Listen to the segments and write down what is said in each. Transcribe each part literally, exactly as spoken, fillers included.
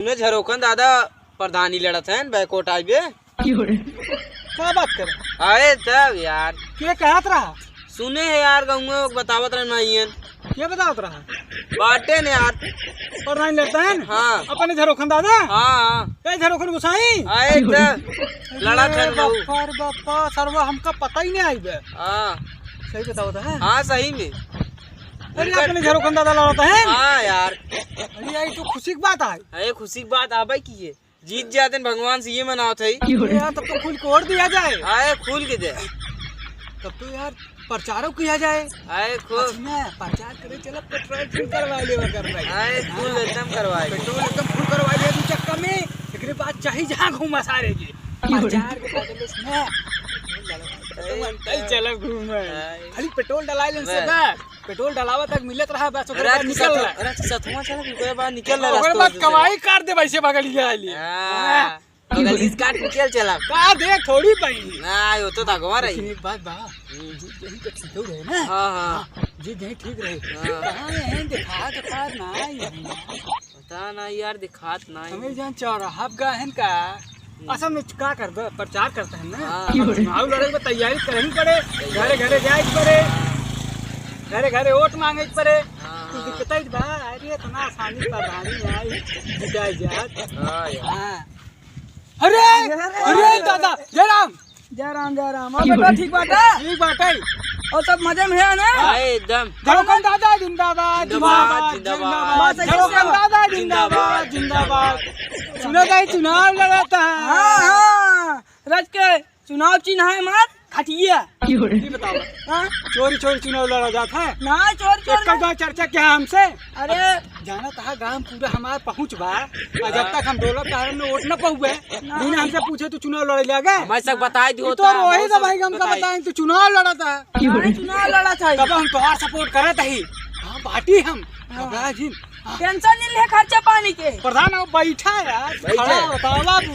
सुने झरोखन दादा प्रधानी लड़त हैं, बैकोट आइबे। का बात करे? अरे तब यार। के कहत रहा? सुने है यार, गाँव में बतावत रहे नाइयन। के बतावत रहा? बाटे ने यार। प्रधानी लड़त हैं? हाँ। अपने झरोखन दादा? हाँ, हाँ। ए झरोखन गुसाई? अरे तब लड़त है अरे बाबू। बापा रे बापा, सरवा हमका पता ही नहीं आई बे। हाँ। सही बतावत है? हाँ, सही में। अरे उनका अपने झरोखन दादा लड़त हैं? हाँ यार। अरे यार, ये तो खुशी की बात है। अरे खुशी की बात आबे की है। जीत जाते हैं, भगवान से ये मनावत है। अरे यार, तब तो खुल के वोट दिया जाए। आए खुल के दे। तब तो यार प्रचारो किया जाए। आए खुल। अच्छा ना, प्रचार करे चला, पेट्रोल फुल करवा लेवा कर भाई। आए खुल एकदम करवा ले। पेट्रोल एकदम फुल करवा लिया दू चक्का में। एकरे बाद चाही जहाँ घूमा सारे जी। प्रचार के बाद बस ना। एकदम अंदर चला घूमे। आए। खाली पेट्रोल डला लेन से बस। बस। पेट्रोल डलावा तक मिलत रहा, बस ओकरे बाद निकल रहा। अरे, सतुआ चला, ओकरे बाद निकल रहा ओकरे रास्ता बाद से। कमाई काट दे वैसे बगलिया आली। हाँ, हाँ। बगलिया से काट निकल चला। का दे थोड़ी पाई। ना, यो तो तगवा रही। लेकिन एक बात बा, हम्म। जीत जाई तो ठीक हो रहे ना। हाँ, हाँ। हाँ, जीत जाई ठीक रहे। हाँ। कहाँ है, देखा तो पार ना आई है। पता ना यार, दिखात ना है। हमें जान चौराहा प गए हैं का? हम्म। असल में का करबे, प्रचार करते हैं ना। हाँ। अब चुनाव लड़े के तैयारी करही पड़े, घरे घरे जाए के पड़े, घरे घरे वोट मांगे के पड़े। हाँ, तू हाँ। दिक्कत ही बा, अरे इतना आसानी से प्रधानी आई, जिताई जात। हाँ यार। हाँ। अरे, अरे, अरे दादा, जय राम। जय राम, जय राम। और बेटा ठीक बाटे? ठीक बाटे। और सब मजे में है ना? हाँ, एकदम। झरोखन दादा जिंदाबाद, जिंदाबाद, जिंदाबाद, जिंदाबाद। जिंदाबाद। बस ऐसे झरोखन दादा जिंदाबाद, जिंदाबाद। सुनो भाई, चुनाव लड़त है। हाँ, हाँ। रच के चुनाव चिन्ह है हमार खटिया। ये बताओ। हाँ? चोरी चोरी चुनाव लड़ा जात है? ना, चोरी चोरी एक ना। का चर्चा क्या है हमसे? अरे। जानत हा गांव पूरा हमार पहुंच बा, और जब तक हम डोलत तारन में वोट न पउबे, ना। बिना हमसे पूछे तू चुनाव लड़े लागे। हमारे सब बताई दियो ये तो होता है, रोहित बहुत भाई सब हमका बताई। बताएं, तू चुनाव लड़त है। अरे चुनाव लड़त है। तब हम तोहार support करत ही। हाँ, बाटी हम। हाँ। घबरा जिन। हाँ। Tension नहीं ले खर्चा पानी के। प्रधान अब बैठा यार, बैठे। खड़ा बतावा तू।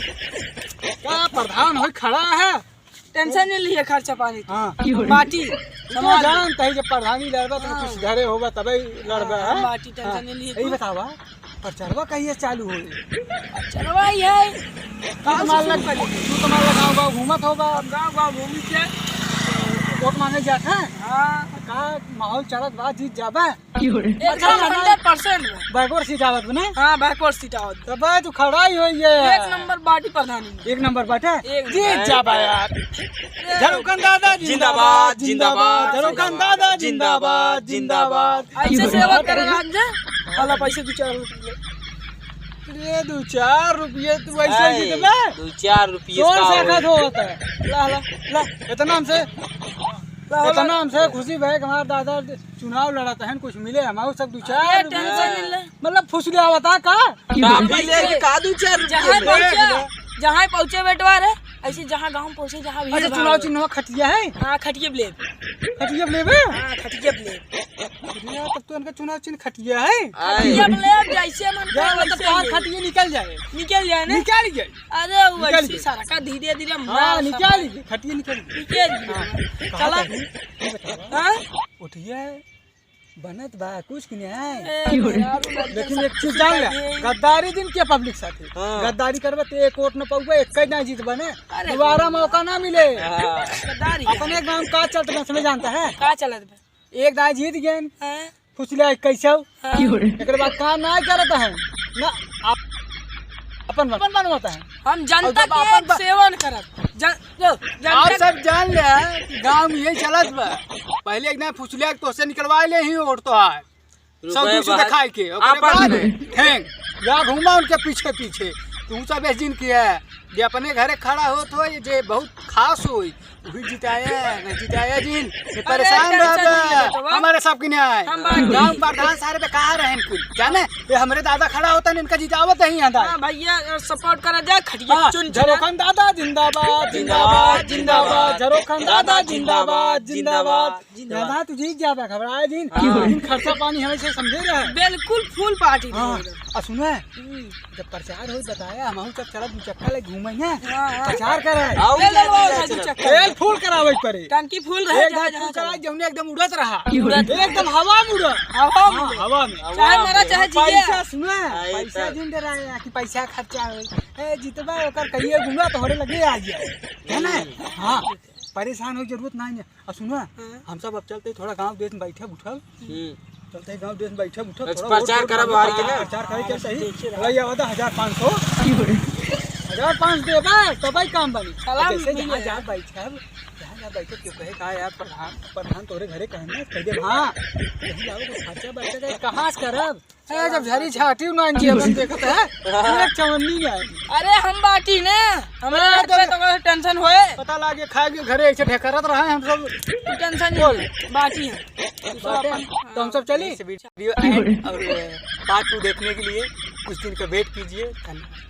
का प्रधान होई खड़ा है? Tension नहीं लिए खर्चा पानी के। हाँ। बाटी, तू तो संभाल ले। जानत ही जब प्रधानी लड़बा तो हाँ। कुछ धरे होबा तबे लड़बा, हाँ, हाँ? बाटी tension हाँ। नहीं लिए यही तू। बतावा, प्रचारवा कहिए चालू होई? प्रचारवा ही है। तू तो मान ला, तू तो मान ला गाँव गाँव घूमत होबा। गाँव गाँव घूमी के। वोट मांगे जात है? हाँ। का माहौल चलत बा, जीत जाबा? एक सौ hundred percent में। Backward seat आवत बा ना? हाँ, backward seat आवत। तब तू खड़ा ही होई है। एक नंबर बाटी प्रधानी में। एक नंबर बाटे? एक जीत नंबर। जाबा यार। अरे। झरोखन दादा जिंदाबाद, जिंदाबाद। झरोखन दादा जिंदाबाद, जिंदाबाद। ऐसे सेवा करे राज जे, भला पैसे दो चार रुपये। अरे, दो चार रुपये तू ऐसे आए, जीतबे? दो चार रुपये कौन का सा होई? खात होता है? ला, ला, ला। इतना हमसे, ला, ला। इतना हमसे खुशी भाई कि हमारा दादा चुनाव लड़त हैं, कुछ मिले हमारे सब दो चार अरे, रुपये। Tension नहीं ले। मतलब फुसले आवता का? का मिले कि का दो चार रुपये जहाँ में? पहुँचे, जहाँ पहुँचे बेटवा रे, ऐसे जहाँ गाँव पहुँचे, जहाँ भी अच्छा, है चुनाव गाँव। चिन्ह खटिया है? हाँ, खटिया ब्लेड। खटिया ब्लेड है? हाँ, खटिया ब्लेड। अरे यार, तब तो इनका चुनाव चिन्ह खटिया है। आए। खटिया ब्लेड, जैसे मन यार, करे मतलब वैसे तोहार ले। खटिया निकल जाए। निकल जाए ना? निकल जाए। अरे, वो निकल ऐसी गई। सारा का धीरे धीरे हाँ, मार निकल सब। गई, खटिया निकल गई। निकल गई। हाँ, कहा चला। था, ये बताओ। हाँ? उठिए, बनत बा, कुछ की नहीं है। ए, यार, वो लड़के लेकिन सब एक चीज खुशी जान कर ले, दिए। गद्दारी जिन के public साथे। हाँ। गद्दारी करबे तो एक वोट न पाउबे, एक ही ना जीत बने। अरे दोबारा हाँ। मौका ना मिले। हाँ। गद्दारी है। अपने गाँव का चलत बा, समझ जानता है? का चलत बा? एक दाई जीत गए। हाँ। पूछ लिया कैसे हो? हाँ। एकरे बाद काम ना करत है। ना, आप अपन, अपन बनवाता है। हम जनता और जब के अपन ब- सेवन करत। जन-, जो जनता आप सब जान ले कि गाँव में यही चलत बा। पहले एक दाई पूछ लिया, तोसे निकलवा ले ही वोट तोहार। सब रुपए कुछ बाहर दिखाई के, ओकरे आपन बाद में। फेंक, या घूमा उनके पीछे पीछे। तू सब ऐसे जिन किया है, जे अपने घरे खड़ा होत हो, जे बहुत खास होई, वही जिताया, न जिताया जिन, ये अरे, परेशान tension रहबे। नहीं लेत बा। हमारे सब के न्याय। हम बात गाँव नहीं। प्रधान सारे बेकार हैं कुल, जाने? ये हमरे दादा खड़ा होता है, इनका जितावत ही यहाँ हाँ, भैया, support करा जाए, खटिया हाँ, चुन चुना। झरोखन दादा जिंदाबाद, जिंदाबाद, जिंदाबाद, झरोखन दादा जिंदाबाद, जिंदाबाद। जिंदाबाद। दादा तू जीत जाबे, घबराए जिन। हाँ। लेकिन खर्चा पानी हमें से समझे रहे। बिल्कुल full party हाँ, रहेगा। आ सुना है? हम्म। जब प्रचार होई बताया, हम सब चला दू चक्का ले घूम भैया, हाँ, हाँ। प्रचार करे। आओ, ले, ले, ले, ले, ले, ले। तेल full करावे के पड़े। टंकी full रहे, एक जहाँ, घाट जहाँ full करावे, चला। जौने एकदम उड़त रहा। उड़त। एकदम हवा में उड़ा। हवा में हाँ, उड़ा। हवा में। चाहे हवा मरा, में। चाहे जिए। पैसा सुना, आई पैसा तब। जिन डराए कि पैसा खर्चा हो। ए, जितबा ओकर कहिए गुना तोहरे लगे आ जाए। है ना? हम्म। हाँ, परेशान हो जरूरत नहीं है। और सुनो, हाँ। हम सब अब चलते थोड़ा गाँव देश में बैठे उठल। हम्म। चलते गाँव देश में बैठे उठल, बस थोड़ा प्रचार वोट, वोट करब करब, बाहर के ना। प्रचार करे चलते ही। हाँ, देखिए रहा। लगे आवा था हजार पाँच सौ। हजार पाँच सौ देबा, तब ही काम बनी। सलाम जैसे मिल जहाँ जाए। जहाँ बैठे, जहाँ जहाँ बैठे, क्यों कहे का यार प्रधान, प्रधान तोरे घरे कहे ना, कह दे हाँ। कहीं जाओ तो खर्चा बर्चा का कहाँ से करब? ए, जब झरी छाटी ना जी अपन देखत है, पूरा चवन्नी है। अरे हम बाटी ने, हमरा हाँ, हाथ में तो तो tension होए। पता लागे खाए के घरे ऐसे ढेकरत रहे हम सब। तू tension नहीं बोल। ले, बाटी है। तू सब बाटे, अपन, तो हम सब चली। इस video end और part two देखने के लिए कुछ दिन का wait कीजिए। धन्यवाद।